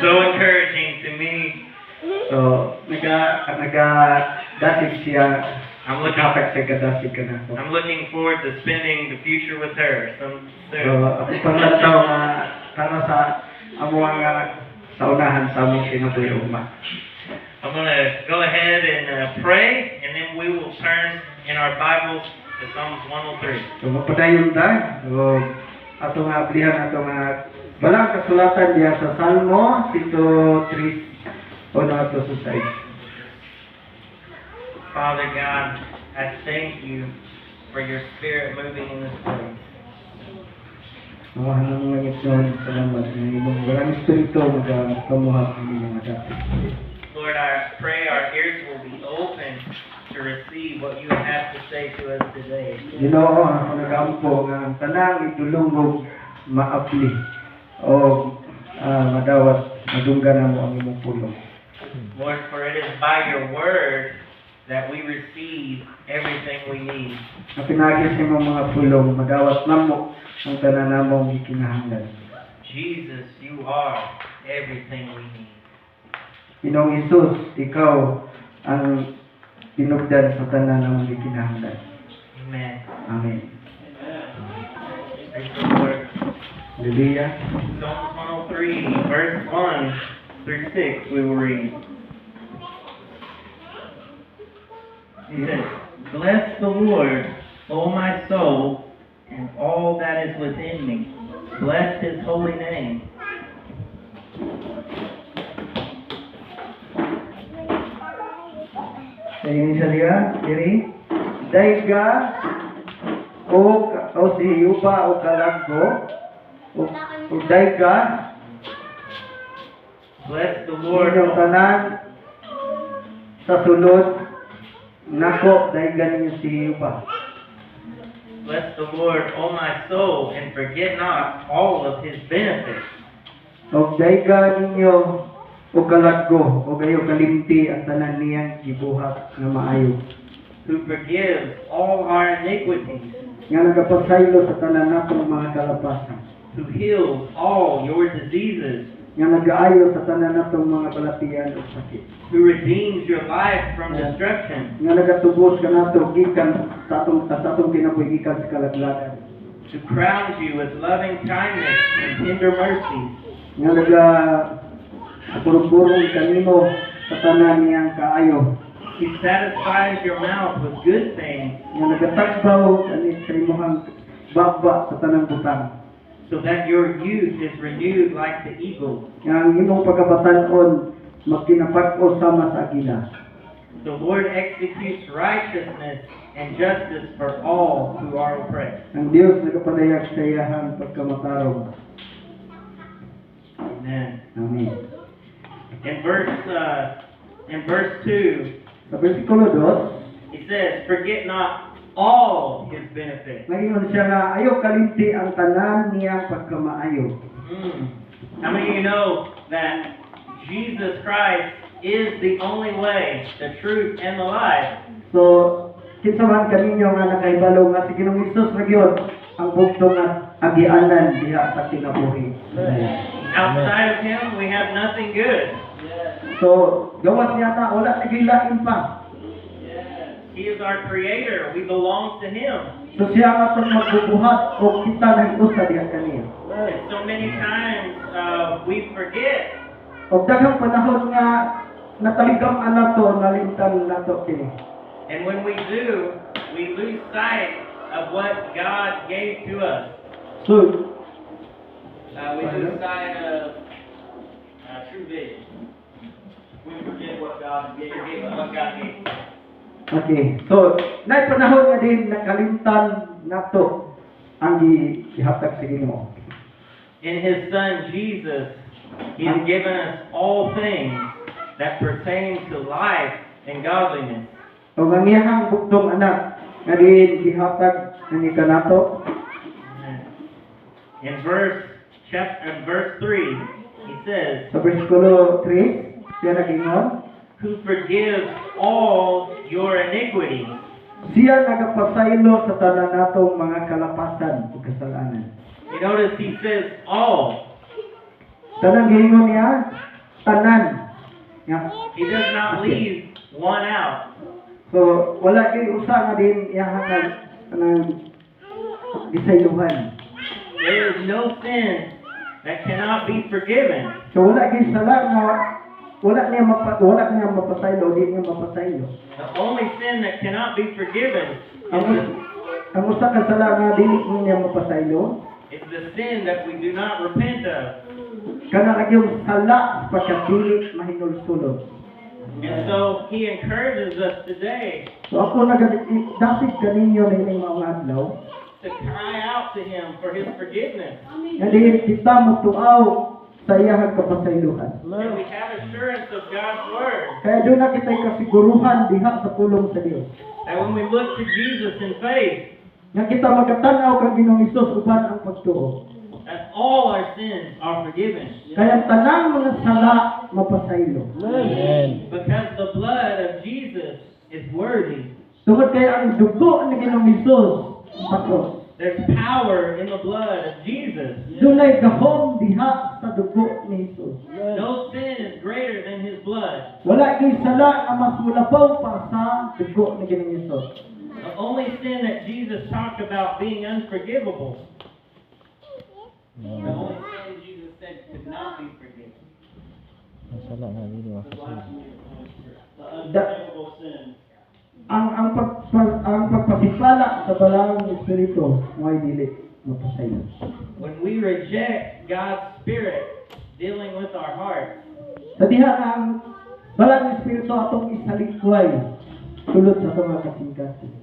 So encouraging to me. So, naga dasig siya. Hatag siya kadasig kanako. I'm looking forward to spending the future with her some So, soon. ako panglantaw nga para sa amo nga sa unahan sa among kinabuhi ugma. I'm going to go ahead and pray, and then we will turn in our Bibles to Psalms 103. So magpadayon ta. So ato nga ablihan ato nga balang kasulatan diha sa Salmo 103 o na ato sa side. Father God, I thank you for your Spirit moving in this place. Amahan ng langit noon, salamat nga imong balang espiritu magakamuha ang inyong mga dati. Lord, I pray our ears will be open to receive what you have to say to us today. Ginoo, ako nagaampo nga ang tanang idulungog maapli o madawat madunggan namo ang imong pulong. Lord, for it is by your word that we receive everything we need. Nga pinaagi sa imong mga pulong madawat namo ang tanan namong gikinahanglan. Jesus, you are everything we need. Ginoong Hesus, ikaw ang tinubdan sa tanan namong gikinahanglan. Amen. Amen. Praise the Lord. Hallelujah. Psalms 103, verse 1 through 6, we will read. He says, "Bless the Lord, O my soul, and all that is within me. Bless his holy name." Sa inyong siya diri, dayga o si Yuba o kalaggo o dayga Bless the Lord, inyong tanan sa sulod nako dayga ninyo si Yuba. Bless the Lord, O my soul, and forget not all of his benefits. Og dayga ninyo o kalaggo o gayo kalimti ang tanan niyang gibuhat nga maayo. Who forgives all our iniquities, Nga nagapasaylo sa tanan natong mga kalapasan. Who heals all your diseases, Nga nagaayo sa tanan natong mga balatian ug sakit. Who redeems your life from destruction, Nga nagatubos kanato gikan sa atong kinabuhi gikan sa kalaglagan. Who crowns you with loving kindness and tender mercies, Nga naga purong-purong kanimo sa tanan niyang kaayo. He satisfies your mouth with good things, Nga nagatagbaw kani sa imong baba sa tanang butang. So that your youth is renewed like the eagle. Nga ang imong pagkabatan-on magkinapag-o sama sa agila. The Lord executes righteousness and justice for all who are oppressed. Ang Dios nagapadayag sa iyahang pagkamatarong. Amen. Amen. In verse 2, Sa versikulo 2, he says, "Forget not all his benefits." Ngayon siya nga ayaw kalimti ang tanan niyang pagkamaayo. How many of you know that Jesus Christ is the only way, the truth, and the life? So, kinsa man kaninyo nga nakahibalo nga si Ginoong Hesus ra gyud ang bugtong nga agianan diha sa kinabuhi? Outside of him, we have nothing good. So, gawas niya ta wala na gyud lain pa. He is our creator. We belong to him. So siya ang atong magbubuhat o kita nang usa diha kaniya. And so many times we forget Og daghang panahon nga nataligam nato, nalimtan nato kini. And when we do, we lose sight of what God gave to us. So, We lose sight of true vision. We forget what God We gave. forget what God gave. Okay. So, nay panahon nga din nakalimtan nato ang gihatag sa Ginoo. In His Son Jesus, He has given us all things that pertain to life and godliness. Ug ang iyang bugtong anak nga din gihatag ni kanato. In verse 3, he says, Sa bersikulo 3, siya nagingon, "Who forgives all your iniquities." Siya nagapasaylo sa tanan natong mga kalapasan ug kasalanan. You notice he says "all." Tanang giingon niya, tanan. Nga. He does not leave one out. So wala kay usa nga din iyahang nag gisaylohan. There is no sin that cannot be forgiven. So wala kay sala nga wala niya mapasaylo, di niya mapasaylo. The only sin that cannot be forgiven Ang usa ka sala nga dili niya mapasaylo is the sin that we do not repent of. Kana lagi yung sala pagkadili mahinulsulon. And so he encourages us today So ako nagadasig kaninyo niining mga adlaw to cry out to him for his forgiveness. Nga diin kita motuaw sa iyang kapasaylohan. And we have assurance of God's word Kaya duna kita'y kasiguruhan diha sa pulong sa Dios. that when we look to Jesus in faith, Nga kita magkatanaw kang Ginoong Hesus uban ang pagtuo. that all our sins are forgiven. Kaya ang tanang mga sala mapasaylo. Amen. Because the blood of Jesus is worthy. Tungod kay ang dugo ni Ginoong Hesus sa cross. There's power in the blood of Jesus. Dunay gahom diha sa dugo ni Hesus. No sin is greater than his blood. Wala gyud sala nga mas mulabaw pa sa dugo ni Ginoong Hesus. The only sin that Jesus talked about being unforgivable, the only sin Jesus said could not be forgiven, Ang sala nga dili the mapasaylo. Blasphemy of the Holy Spirit. The unforgivable sin. Ang pagpasipala sa Balaang Espiritu mo'y dili mapasaylo. When we reject God's Spirit dealing with our hearts, Sa diha nga ang Balaang Espiritu atong isalikway sulod sa atong mga kasing-kasing.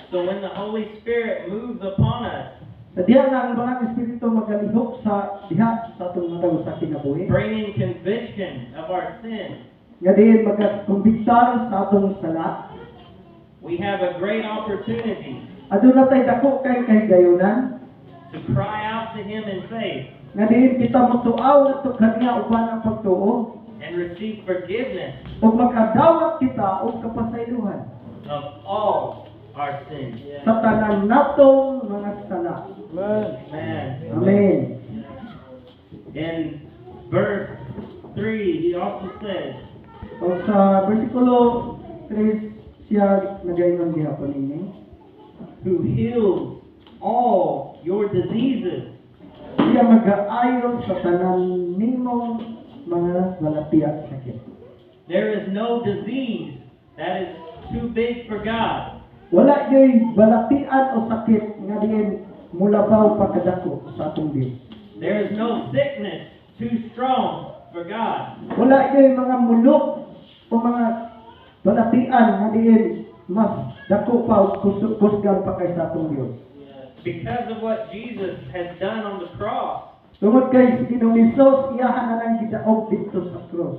So when the Holy Spirit moves upon us, Sa diha nga ang Balaang Espiritu magalihok sa diha sa atong mga sa kinabuhi, bringing conviction of our sin, nga diin magakumbiktar sa atong sala, we have a great opportunity aduna tay dako kay kahigayunan to cry out to Him in faith nga diin kita motuaw ngadto kaniya uban ang pagtuo and receive forgiveness ug makadawat kita og kapasaylohan of all our sins. Sa tanan natong mga sala. Amen. Amen. In verse 3, he also says, O sa versikulo 3 siya nagaingon gihapon ini. "Who heals all your diseases." Siya magaayo sa tanan nimong mga balatian sakit. There is no disease that is too big for God. Wala gyud balatian o sakit nga diin mulabaw pa kadako sa atong Dios. There is no sickness too strong for God. Wala gyud mga mulok o mga balatian nga diin mas dako pa o kusgan pa kay sa atong Dios. Because of what Jesus has done on the cross, Tungod kay si Ginoong Hesus iyahan na lang gidaog didto sa cross.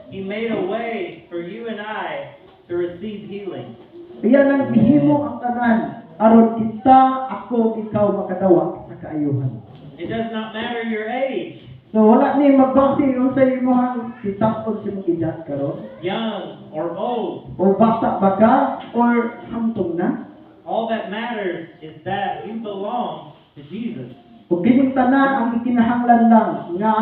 He made a way for you and I to receive healing. Iya nang gihimo ang tanan aron kita, ako, ikaw makadawat sa kaayuhan. It does not matter your age, So wala ni magbase unsay imong gitak-on sa imong edad karon young or old. O bata ba ka or hamtong na. All that matters is that you belong to Jesus. Ug kining tanan ang gikinahanglan lang nga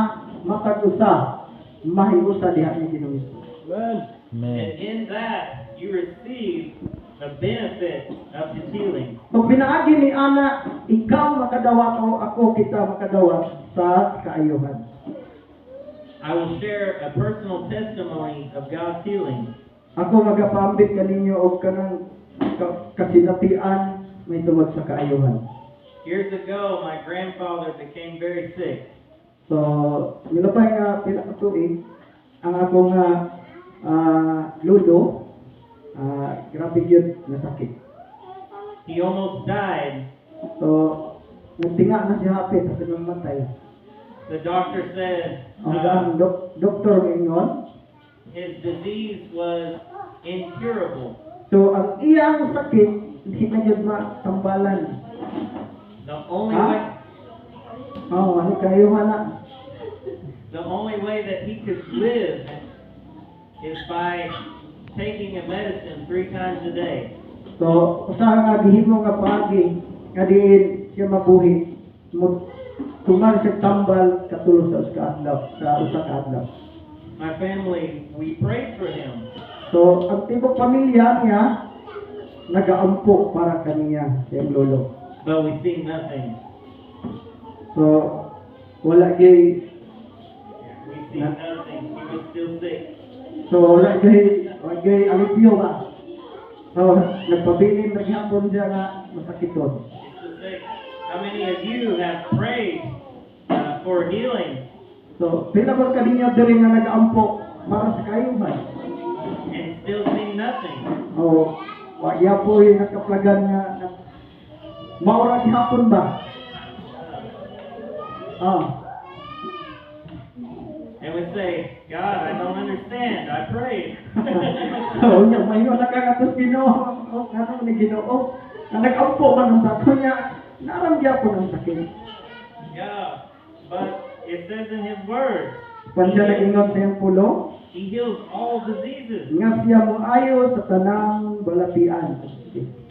matag usa mahiusa diha ni Ginoong Hesus. Amen. And in that, you receive the benefit of His healing. Ug pinaagi ni ana, ikaw makadawat o ako, kita makadawat sa kaayuhan. I will share a personal testimony of God's healing. Ako magapaambit kaninyo og kanang kasinatian may tungod sa kaayuhan. Years ago, my grandfather became very sick. So, nilapay nga pila ka tuig, ang ako nga lolo, grabe gyud nga sakit. He almost died. So, nagtinga na siya hapit sa mamatay. The doctor said Ang ang doktor mingon, his disease was incurable. So ang iyang sakit hindi na gyud matambalan. The only Huh? way, Oh, ano kayo na? The only way that he could live is by taking a medicine three times a day. So, usa nga gihimo nga paagi nga diin siya mabuhi mo tuman sa tambal katulo sa usa ka adlaw, sa usa ka adlaw. My family, we prayed for him. So ang tibok pamilya niya nagaampo para kaniya, sa iyang lolo. But we see nothing. So wala gyud We see nothing. He was still sick. So wala gyud alipyo ba. So nagpabilin na gihapon siya nga masakiton. He's still sick. How many of you have prayed for healing So pila ba kaninyo diri nga nagaampo para sa kaayuhan? And still see nothing? O wa gyapoy nakaplagan nga na, maura gihapon ba? Ah. And we say, "God, I don't understand. I prayed." So nya mahingon na ka ngadto sa Ginoo, o ngano ni Ginoo? Nga nag-ampo man ang bako niya, naram gyapon ang sakit. Yeah, but it says in His Word, Kung siya nag-ingon sa iyang pulong, He heals all diseases. Nga siya moayo sa tanang balatian.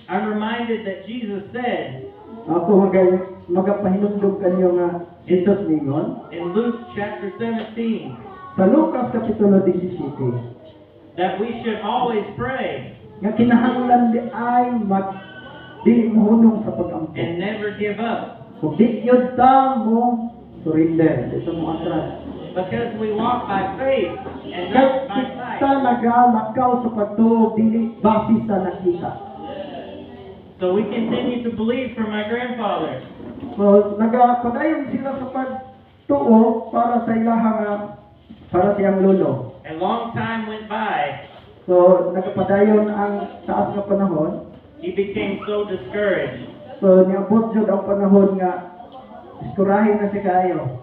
I'm reminded that Jesus said Ako magapahinumdum kanyo nga Jesus ningon in Luke chapter 17 sa Lucas kapitulo 17 that we should always pray nga kinahanglan di ay mag dili mohunong sa pag-ampo. And never give up Ug di gyud ta mo surrender, di ta mo atras. Because we walk by faith and Kay not by sight. kita nagalakaw sa pagtuo, dili base sa nakita. So we continue to believe for my grandfather. So nagapadayon sila sa pagtuo para sa ilahang para sa iyang lolo. A long time went by. So nagapadayon ang taas nga panahon. He became so discouraged. So niabot jud ang panahon nga diskurahin na siya kaayo.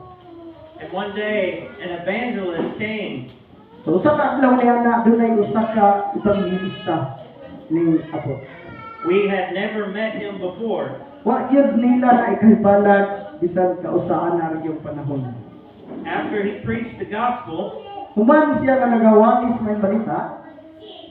And one day, an evangelist came. So usa ka adlaw niya na dunay usa ka ebanghelista ning abot. We had never met him before. Wa gyud nila na ikahibalag bisan kausaan na yung panahon. After he preached the gospel, Human siya nga nagawalis maayong balita,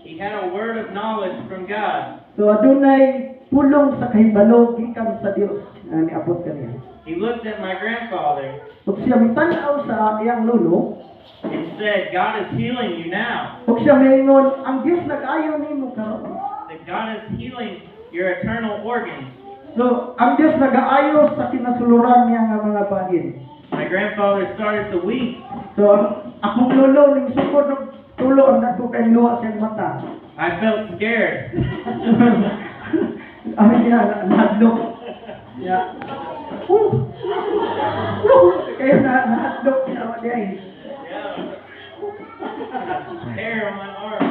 he had a word of knowledge from God. So adunay pulong sa kahibalo gikan sa Dios nga niabot kaniya. He looked at my grandfather Ug siya mitan-aw sa iyang lolo, and said, "God is healing you now." Ug siya miingon, "Ang Dios nag-ayo nimo karon." That God is healing your internal organs. So, ang Dios nag-aayo sa kinasuluran niya nga mga bahin. My grandfather started to weep. So, akong lolo ning sukod og tulo ang dako kay luha sa iyang mata. I felt scared. Ay niya, nahadlok. Yeah. Kaya na nahadlok niya ako diay. Yeah. Hair on my arm.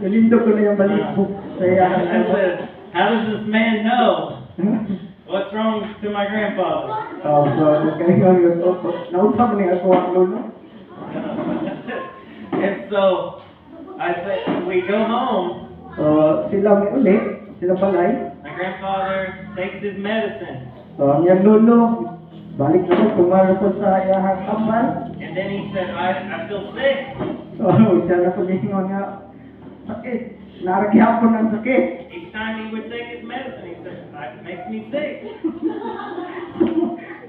Nalindog ko na yung balibo sa iyang. I said, "How does this man know what's wrong to my grandfather?" Oh, so nagkaingon yun. Oh, naunsa man ni ako ang lolo. And so I said, we go home. So, sila may uli, sila balay. My grandfather takes his medicine. So, ang iyang lolo, balik na ko, tumaro ko sa iyang tambal. And then he said, "I feel sick." So, siya na kumingon nga, sakit. Naraghapon ang sakit. Each time he would take his medicine, he said, "It makes me sick."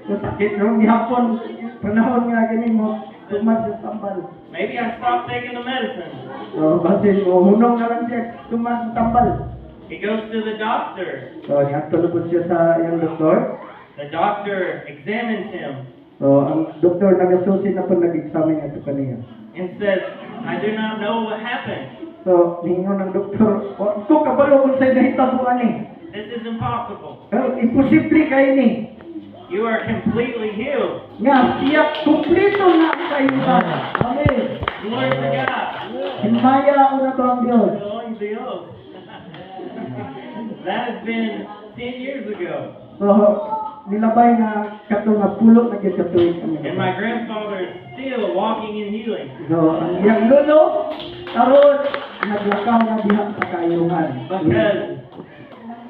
So, sakit nung gihapon, panahon nga gani mo, tuman sa tambal. "Maybe I stopped taking the medicine." So, basin mo, hunong na lang siya, tuman sa tambal. He goes to the doctor. So, niadto na po siya sa iyang doktor. The doctor examines him So, ang doktor nagasusi na po nag-examine ito kaniya. And says, "I do not know what happened." So, ningon ng doktor, "Wa ko kabalo kung sa'y nahitabo ani." "This is impossible." Pero imposible kay ni. "You are completely healed." Nga siya kumpleto na ang kaayuhan. Amen. Glory to God. Himaya una to ang Dios. Glory to Dios. That has been 10 years ago. So, nilabay na kato nga pulo na gyud ka tuig ang And my grandfather is still walking in healing. So, ang iyang lolo karon naglakaw na diha sa kaayuhan. Because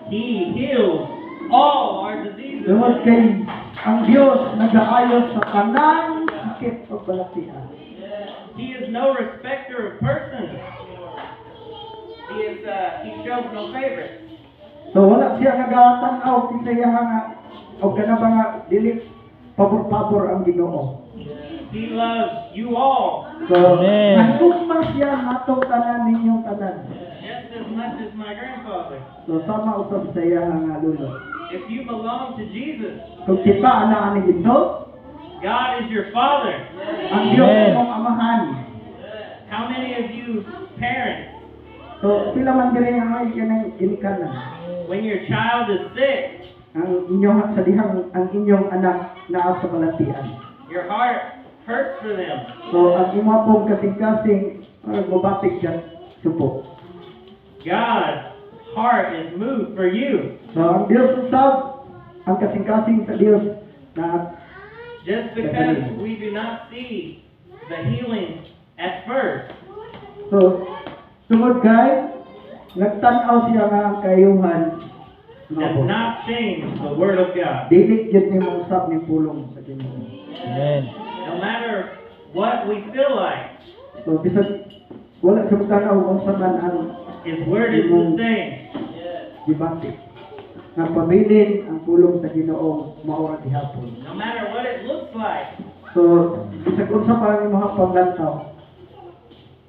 He heals all our diseases. Tungod kay ang Dios nag-aayo sa tanang sakit o balatian. He is no respecter of persons. He shows no favor. So wala siya nagatan-aw kinsa iya nga o kana ba nga dili Pabor-pabor ang Ginoo. He loves you all So, Amen. nagugma siya natong tanan, ninyong tanan. just as much as my grandfather. So, sama usab sa iya nga lolo. If you belong to Jesus, Kung kita ana ni Jesus, God is your Father. ang Diyos Amen. imong amahan. How many of you parents, So, pila man diri ang ay kanang ginikanan? when your child is sick, Ang inyong sa dihang ang inyong anak naa sa balatian. your heart hurts for them? So, ang imo pong kasing-kasing mobatik siya supo. God's heart is moved for you. So, ang Diyos usab, ang kasing-kasing sa Diyos na Just because we do not see the healing at first, So, tungod kay nagtan-aw siya nga ang kayuhan does not change the Word of God. Dili gyud nimo usab ni pulong sa Ginoo. Amen. No matter what we feel like, So bisag wala sa tan-aw kung sa man ang His Word is the same. gibati. Nga pabilin ang pulong sa Ginoo mao ra gihapon. No matter what it looks like, So bisag unsa pa ang imong paglantaw,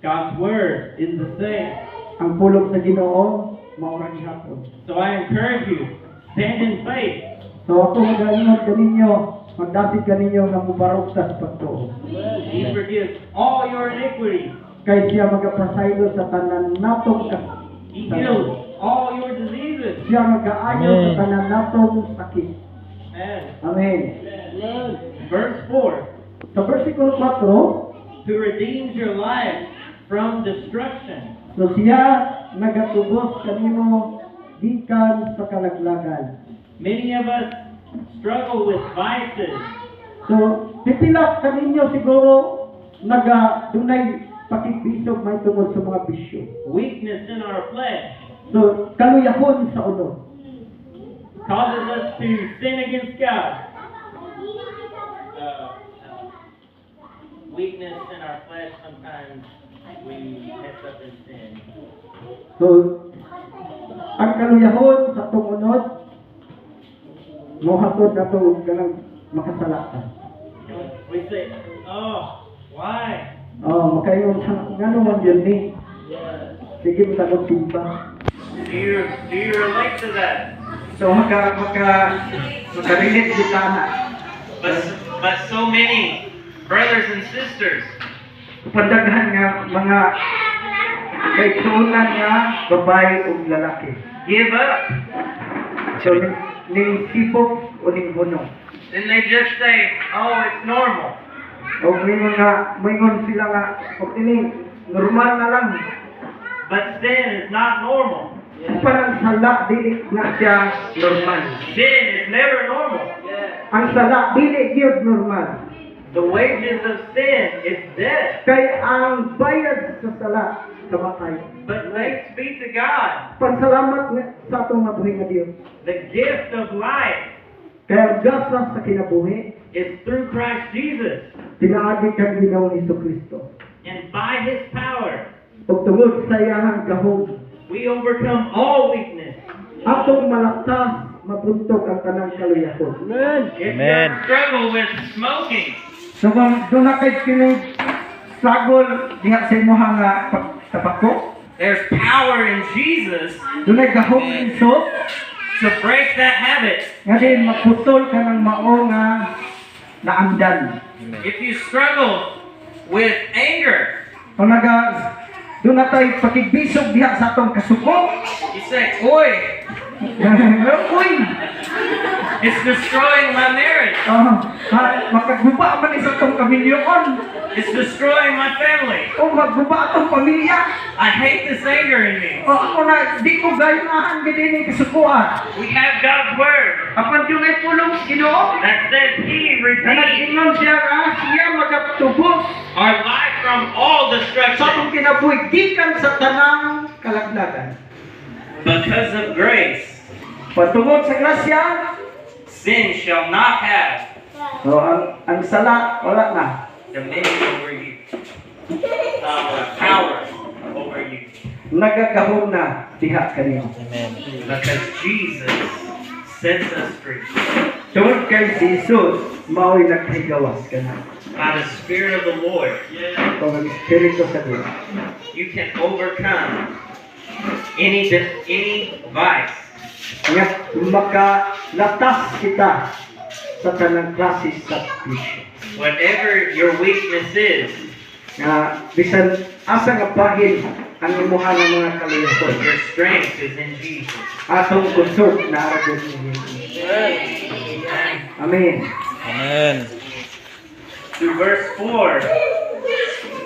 God's Word is the same. ang pulong sa Ginoo mao ra gihapon. So I encourage you, stand in faith. So ako magaingon kaninyo, magdasig kaninyo nga mobarog sa pagtuo. He forgives all your iniquities. Kay siya magapasaylo sa tanan natong kas He heals all your diseases. Siya magaayo sa Amen. tanan natong sakit. Amen. Amen. Verse 4. Sa versikulo 4, Who redeems your life from destruction. So siya nagatubos kanimo gikan sa kalaglagan. Many of us struggle with vices, So pipila kaninyo siguro naga dunay pakigbisog may tungod sa mga bisyo. Weakness in our flesh So kaluyahon sa unod causes us to sin against God. Weakness in our flesh, sometimes we mess up and sin. So ang kaluyahon sa atong unod mohatod nato og kanang makasala ka. We say, "Oh, why?" Oh, makaingon ka, ngano man yun ni? Sige mo tagog timba. Do you relate to that? So maka relate kita na. But so many brothers and sisters Pandaghan nga mga kaigsuonan nga babae ug lalaki give up. So ning sipok o ning hunong. Then they just say, "Oh, it's normal." O moingon nga, moingon sila nga og ini normal na lang. But sin is not normal. Parang sala dili na siya normal. Sin is never normal. Ang sala dili gyud normal. The wages of sin is death. Kay ang bayad sa sala kamatay. But thanks be to God. Pagsalamat nga sa atong mabuhi nga Dios. The gift of life Kay ang gasa sa kinabuhi is through Christ Jesus. Pinaagi kang Ginoong Kristo. And by his power, Ug tungod sa iyahang gahom, we overcome all weakness. Atong malaktas, mabuntog ang tanang kaluyahon. If Amen. you struggle with smoking, So kung duna kay kinig sagol diha sa imuha nga tabako, there's power in Jesus dunay gahom ni Jesus to break that habit. Nga din maputol ka ng mao nga naamdan. If you struggle with anger, Kung naga duna tay pakigbisog diha sa atong kasuko, you say, "Oy, uy, it's destroying my marriage. Oh, ha, makaguba man sa atong kamilyon. It's destroying my family. O magguba atong pamilya. I hate this anger in me." O ako na di ko gayunahan gid ini kasukuan. We have God's word Apan dunay pulong sa Ginoo that says He na redeems nag-ingon siya nga siya magatubos our life from all sa destruction. Atong kinabuhi gikan sa tanang kalaglagan. Because of grace, Patungod sa grasya, sin shall not have so ang sala wala na. Dominion over you, power over you. Nagagahom na diha kanimo. Amen. Because Jesus sets us free. Tungod kay si Jesus mao'y naghigawas kana. By the Spirit of the Lord, Kung ang Espiritu sa Dios, you can overcome any vice. nga makalatas kita sa tanang klase sa bisyo. Whatever your weakness is, Nga bisan asa nga bahin ang imuha ng mga kaluyahon, your strength is in Jesus. Atong kusog naa ra gyud ni Jesus. Amen. Amen. To verse 4,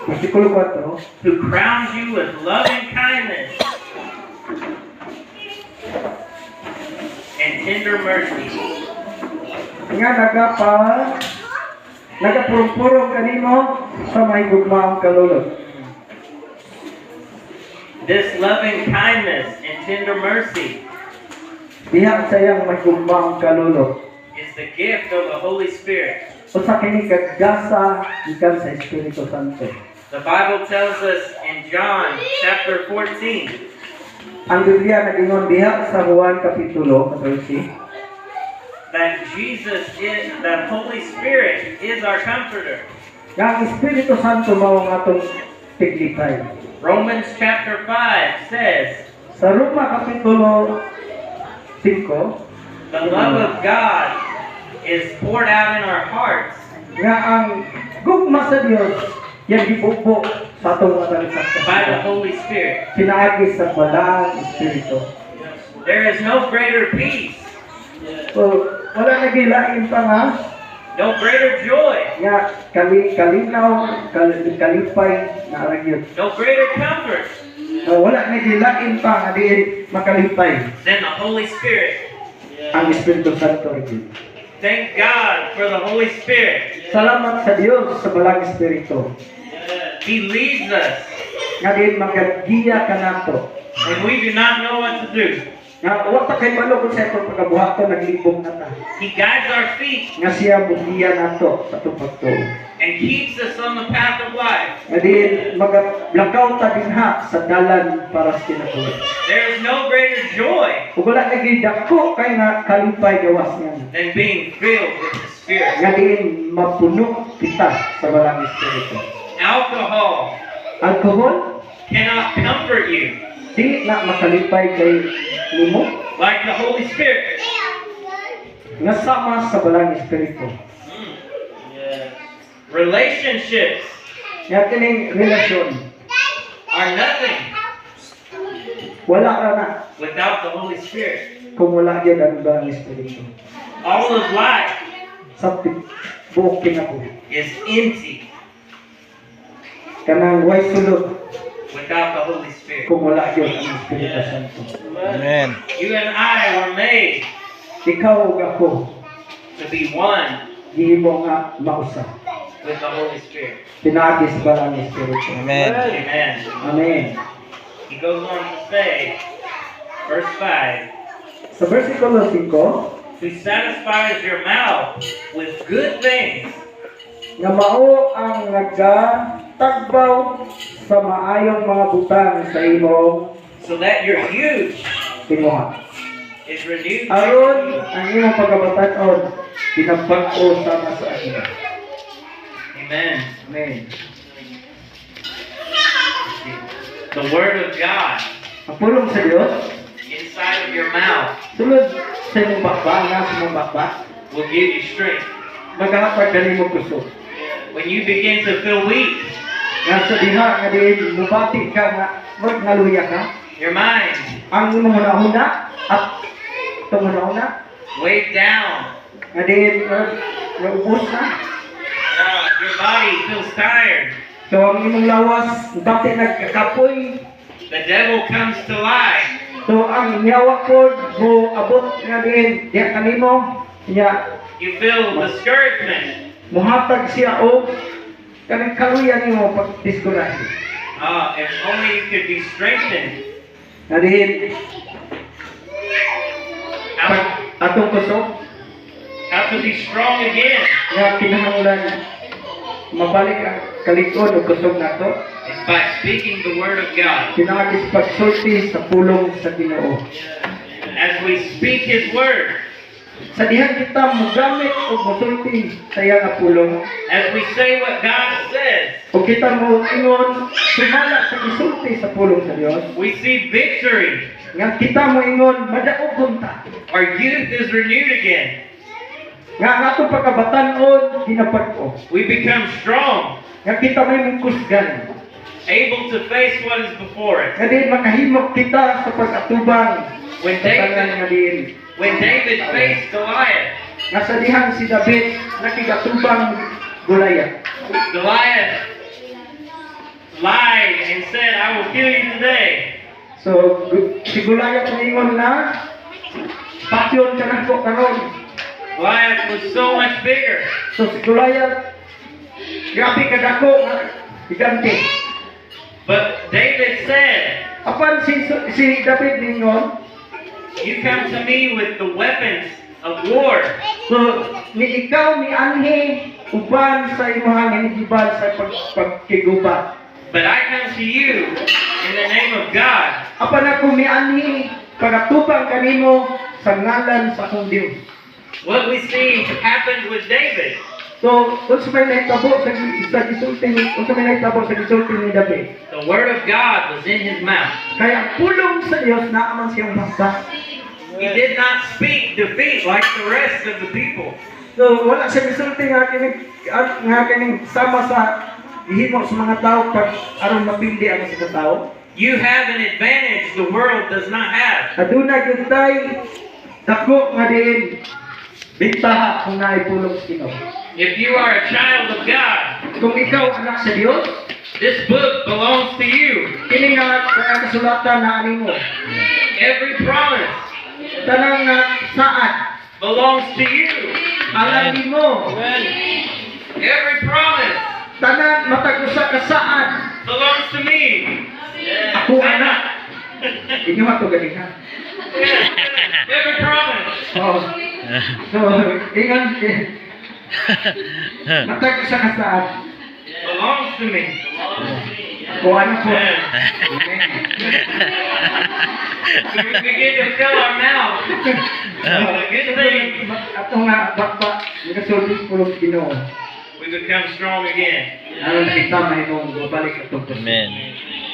Versikulo 4, who crowns you with loving kindness and tender mercy. Nga nagapurong-purong kanimo sa mahigugmaong kalulot. This loving kindness and tender mercy Diha sa iyang mahigugmaong kalulot, is the gift of the Holy Spirit. Usa kini ka gasa gikan sa Espiritu Santo. The Bible tells us in John chapter 14, Ang Biblia nagingon diha sa Juan kapitulo 14 that Jesus is, the Holy Spirit is our comforter. Nga ang Espiritu Santo mao ang atong tiglipay. Romans chapter 5 says, Sa Roma kapitulo 5, the love of God is poured out in our hearts nga ang gugma sa Dios yang gibubo sa atong mga by the Holy Spirit. Pinaagi sa Balaang Espiritu. There is no greater peace, So, wala na gilain pa nga no greater joy, nga kalinaw, kalipay na ara gyud. No greater comfort So, wala na gilain pa nga diin makalipay than the Holy Spirit. Ang Espiritu Santo ra gyud. Thank God for the Holy Spirit. Salamat sa Dios sa Balaang Espiritu. He leads us Nga diin magagiya kanato. When we do not know what to do. Nga wa ta kahibalo kung sa atong pagabuhaton, naglibog na ta. He guides our feet Nga siya mugiya nato sa atong pagtuo. And keeps us on the path of life. Nga diin magablakaw ta dinha sa dalan para sa kinabuhi. There is no greater joy Ug wala na gyud dako kay nga kalipay gawas niya. Than being filled with the Spirit. Nga diin mapuno kita sa Balaang Espiritu. Alcohol Alcohol cannot comfort you di na makalipay kay nimo like the Holy Spirit. Nga sama sa Balaang Espiritu. Relationships Nga kining relasyon are nothing wala ra na without the Holy Spirit. Kung wala gyud ang Balaang Espiritu. All of life Sa buok kinabuhi is empty kanang way sulod without the Holy Spirit. Kung wala gyud ang Espiritu Santo. Amen. You and I were made Ikaw ug ako to be one gihimo nga mausa with the Holy Spirit. Pinaagi sa Balaang Espiritu. Amen. Amen. Amen. He goes on to say, verse 5, Sa versikulo 5, who satisfies your mouth with good things nga mao ang nagatagbaw sa maayong mga butang sa imong so that your youth tinguha. Is renewed. Aron ang imong pagkabatan-on binabag-o sama sa agila. Amen. Amen. The Word of God Ang pulong sa Dios inside of your mouth sulod sa imong baba, nga sa imong baba, will give you strength. Maghatag kanimo kusog. When you begin to feel weak, Nga sa diha nga diin mubati ka nga murag naluya ka, your mind ang imong hunahuna at itong hunahuna weighed down, nga diin naubos na. Your body feels tired, So ang imong lawas dati nagkakapoy. The devil comes to lie. So ang yawa po mo abot nga diin diha kanimo nya. You feel discouragement. Muhatag siya og kanang kaluya nimo pag diskurahe. If only you could be strengthened. Nga diin How, pag atong kusog how to be strong again nga kinahanglan mabalik ang kalig-on ug kusog nato is by speaking the word of God. Pinaagi sa pagsulti sa pulong sa Ginoo. As we speak His word, Sa dihang kita mogamit o mosulti sa iyang nga pulong, as we say what God says, o kita mo ingon sumala sa gisulti sa pulong sa Dios, we see victory. nga kita mo ingon madaogon ta. Our youth is renewed again. Nga ang atong pagkabatan-on ginabag-o. We become strong, Nga kita may kusgan. Able to face what is before us. Nga diin makahimok kita sa pag-atubang When sa tanan David, nga diin. When David faced Goliath, Nga sa dihang si David nakigatubang Goliath. Goliath lied and said, "I will kill you today." So si Goliath moingon na patyon ka nako karon. Goliath was so much bigger. So si Goliath grabe kadako nga gigante. But David said, Apan si David ningon, "You come to me with the weapons of war, so ni ikaw ni anhi uban sa imong hinigiban sa pagkiguba. But I come to you in the name of God." Apan ako mianhi pagatubang kanimo sa ngalan sa akong Dios. What we see happened with David. So, unsa may nahitabo sa gisulti ni unsa may nahitabo sa gisulti ni David? The word of God was in his mouth. Kaya ang pulong sa Dios naa man siyang baba. He did not speak defeat like the rest of the people. So, wala siya gisulti nga kining sama sa gihimo sa mga tao pag aron mapildi ang sa tao. You have an advantage the world does not have. Aduna gyud tay dako nga diin bintaha kung naay pulong sa Ginoo. If you are a child of God, Kung ikaw anak sa Dios, this book belongs to you. Kini nga mga kasulatan naa nimo. Every promise Tanang nga saad belongs to you. alang nimo. Every promise Tanan matag usa ka saad belongs to me. Ako anak. Inyo ato galing ha. Every promise. Oh. So, ingon matag usa ka saad Belongs to me. Ako anak ko. Amen. Amen. So we begin to fill our mouth with the good things. Ato nga bakba nagasulti sa pulong sa Ginoo. We become strong again. Aron kita mahimong mabalik atong Amen.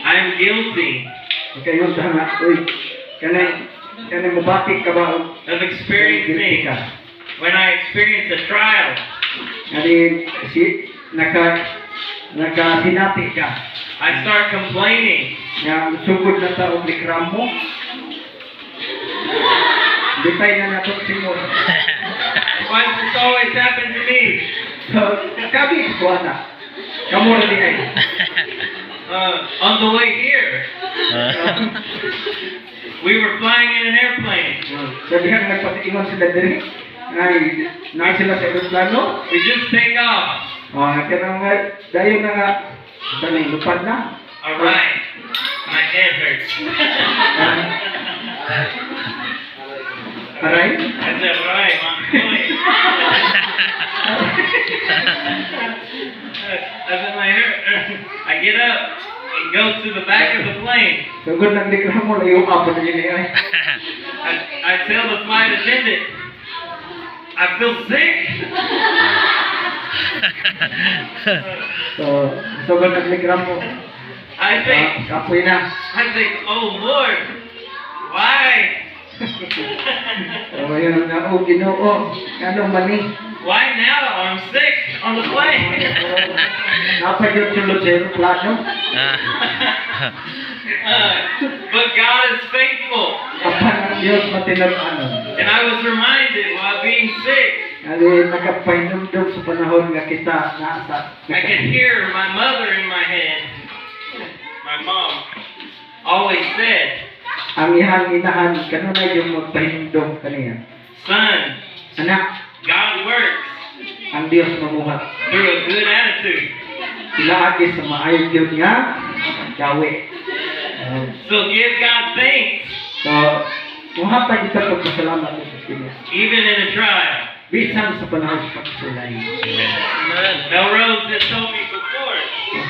I am guilty Okay, yun ta nga, uy, kanay mubati ka ba og of guilty experiencing ka? When I experience a trial, Ngani si naka sinati ka. I start complaining. Nga sugod na ta og reklamo. Bitay na nato Simon. Why does this always happen to me? So, kabi ko ana. Kamo ra diay. On the way here, we were flying in an airplane. Sabi nga nagpatiingon sila diri. Ngay naa sila sa eroplano. We just take off. Oh, kanang nga dayon na nga daling lupad na. All right. My head hurts. Aray. I said, "Right, I'm going." I said, "My hair." I get up and go to the back of the plane. Sugod nang reklamo layo pa na dili ay. I tell the flight attendant, "I feel sick." So, sugod nang reklamo. I think, Ah, kapoy na. I think, "Oh Lord, why?" So, yun nga, oh, Ginoo, ano man ni? Why now? I'm sick on the plane. Naa pa gyud sulod sa eroplano. But God is faithful. Apan ang Diyos matinud-anon. And I was reminded while being sick, Ali nakapahinumdum sa panahon nga kita nasa. I could hear my mother in my head. My mom always said, Ang iyang inahan kanunay yung magpahinumdum kaniya. "Son, Anak, God works ang Dios mamuhat. Through a good attitude." Ilaagi sa maayo gyud nga gawi. So give God thanks, So, muhatag kita pagpasalamat sa Ginoo. Even in a trial. Bisan sa panahon sa pagsulay. Melrose had told me before,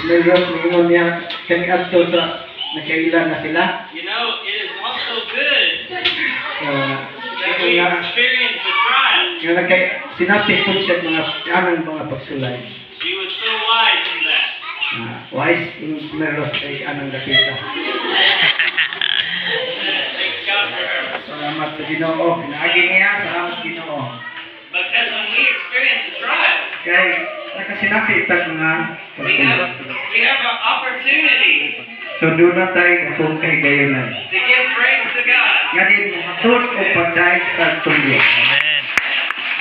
Melrose niingon niya kaniadto sa nakaila na sila. It is also good that we nga, experience a trial. Nga nagkay sinapit po siya mga anang mga pagsulay. She was so wise in that. Ah, wise in Meros ay anang dakita. Thanks God for her. Salamat sa Ginoo. Pinaagi niya, salamat Ginoo. Because when we experience a trial, Kay nakasinapit tag mga we pagsulay. have we have an opportunity So doon na tayo atong kahigayonan. to give praise to God. Nga din mohatod og pagdayeg sa atong Dios. Amen.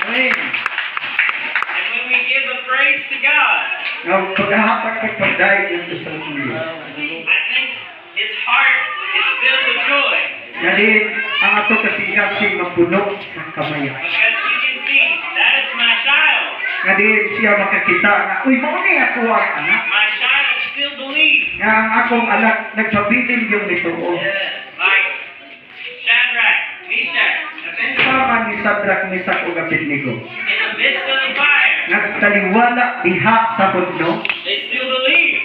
Amen. And when we give a praise to God, Nga paghahatag kag pagdayeg ngadto sa atong Dios. I think his heart is filled with joy Nga din ang ato kasing-kasing mapuno sa kamaya. because he can see that is my child. Nga din siya makakita nga, uy, mao ni ako ang anak. My child still believes. Nga ang akong anak nagpabilin yung nituo. Like Shadrach, Meshach, Abednego, Sama ni Shadrach, Meshach ug Abednego. in the midst of the fire, Nagtaliwala diha sa pudno. they still believe.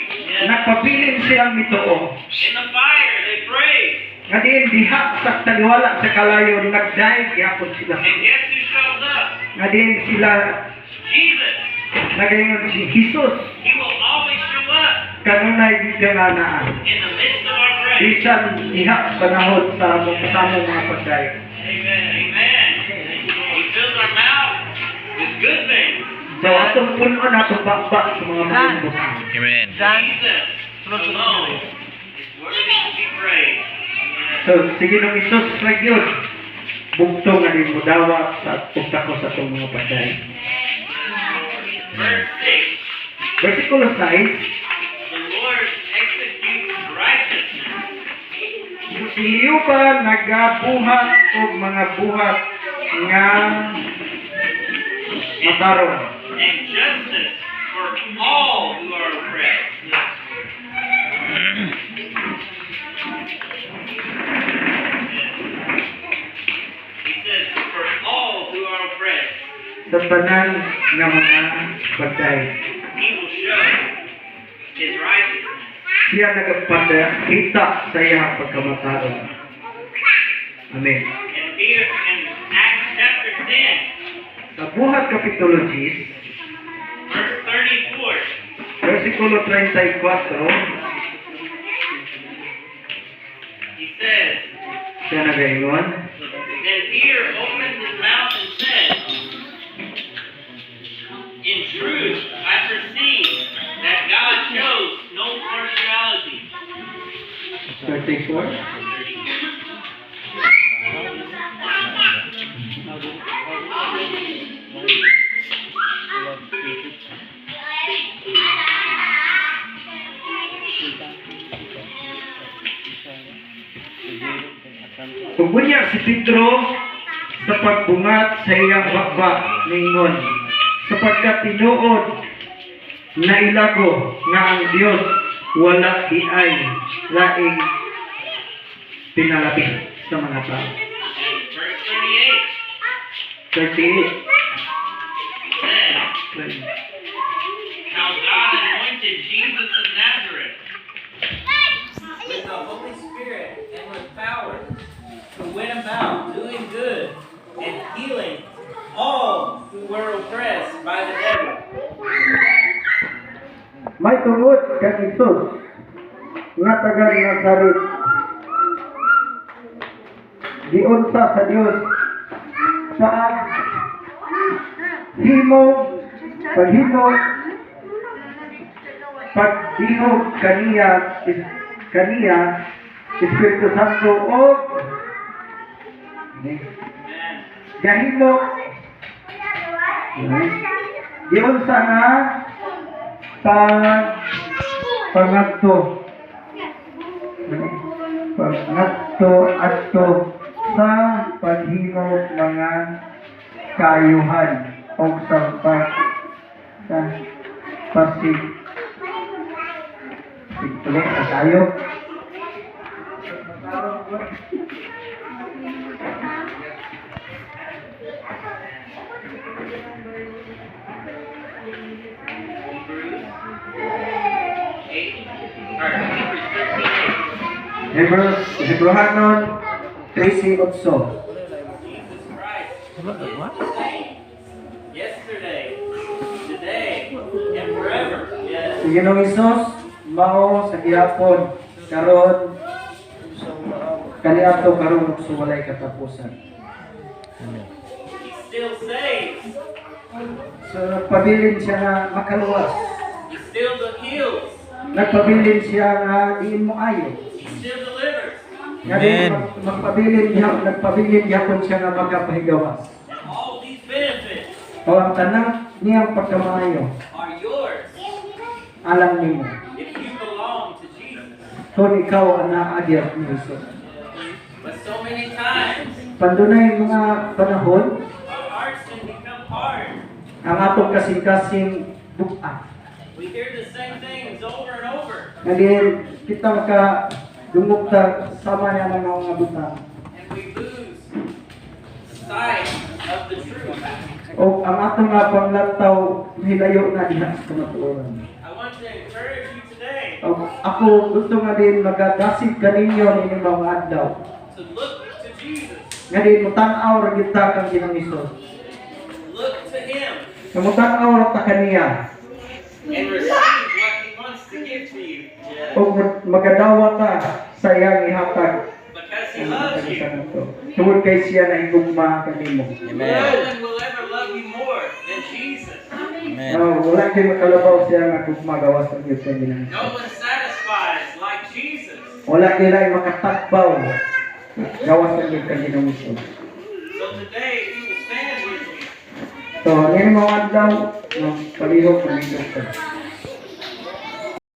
Nagpabilin silang mituo. In the fire, they praise. Nga diin diha sa taliwala sa kalayo nagdayeg gyapon sila. And guess who shows up? Nga diin sila Jesus. nagaingon si Jesus He will always show up kanunay gid nga naa. in the midst of our praise. Bisan diha panahon sa among samong mga pagdayeg. Amen. Amen. He fills our mouth with good things. So atong punon atong bakba sa mga maayong butang. Amen. Jesus alone is worthy to be praised. So sige nung Isus ra gyud bugto nga din modawa sa pagtako sa atong mga pagdayeg. Verse 6. Versikulo 6, The Lord executes righteousness. Si Jehova nagabuhat og mga buhat nga matarong And justice for all who are oppressed. He says, for all who are oppressed, sa tanan nga mga pagdayeg. he will show his righteousness. Siya nagapakita sa iyang pagkamatarong. Amen. And Peter in Acts chapter 10, Sa Buhat Kapitulo 10, verse 34, versikulo 34, he says, siya nagaingon, Then Peter opened his mouth and said, "In truth, I perceive that God shows no partiality." 34, Ug unya si Pedro sa pagbungat sa iyang bakba ningon, sapagkat tinuod naila ko nga ang Dios wala diay laing pinalabi sa mga tao. And verse 38 38. says, how God anointed Jesus of Nazareth with the Holy Spirit and with power, who went about doing good and healing all who were oppressed by the devil. May tungod kang Jesus nga taga Nazaret giunsa sa Dios sa himo paghimo paghihog kaniya Espiritu Santo og Amen. gahimo giunsa nga pangadto adto sa paghimo mga kaayuhan og sa pag sa pasig sigtuli sa tayo. Hebrews 8, or Hebrews 13:8. Hebrews Hebrehanon 13:8. Jesus Christ is the same. Si Ginoong Hesus mao sa gihapon, karon, kaniadto karon ug sa walay katapusan. Amen. He still saves. So nagpabilin siya nga makaluwas. He still heals. Nagpabilin siya nga diin mo ayo. He still delivers. Nga diin Amen. magpabilin niya, nagpabilin gyapon siya nga magapahigawas. And all these benefits O ang tanang niyang pagkamaayo are yours alang nimo if you belong to Jesus. kung ikaw ang naagyat ni Jesus. But so many times, Apan dunay mga panahon, our hearts can become hard. ang atong kasing-kasing bug-at. We hear the same things over and over, Nga diin kita maka dungog ta sama niya ng mga butang. And we lose sight of the truth. O ang atong nga panglantaw hilayo na diha sa kamatuoran. I want to encourage you today O ako gusto nga din magadasig kaninyo nining mga adlaw. To look to Jesus. Nga diin mutan-aw ra gyud ta kang Ginoong Hesus. Look to Him Nga mutan-aw ra ta kaniya and receive what He wants to give to you o magadawa ta sa iyang ihatag because He loves you. tungod kay siya na higugma kanimo. No one will ever love you more than Jesus. Amen. No, wala kay makalabaw siya nga gugma gawas sa Dios sa Ginoong. No one satisfies like Jesus. Wala kay laing makatakbaw gawas sa Dios kang Ginoong Hesus. So today He will stand with you. So, niini mga adlaw, no, palihog manindog ka.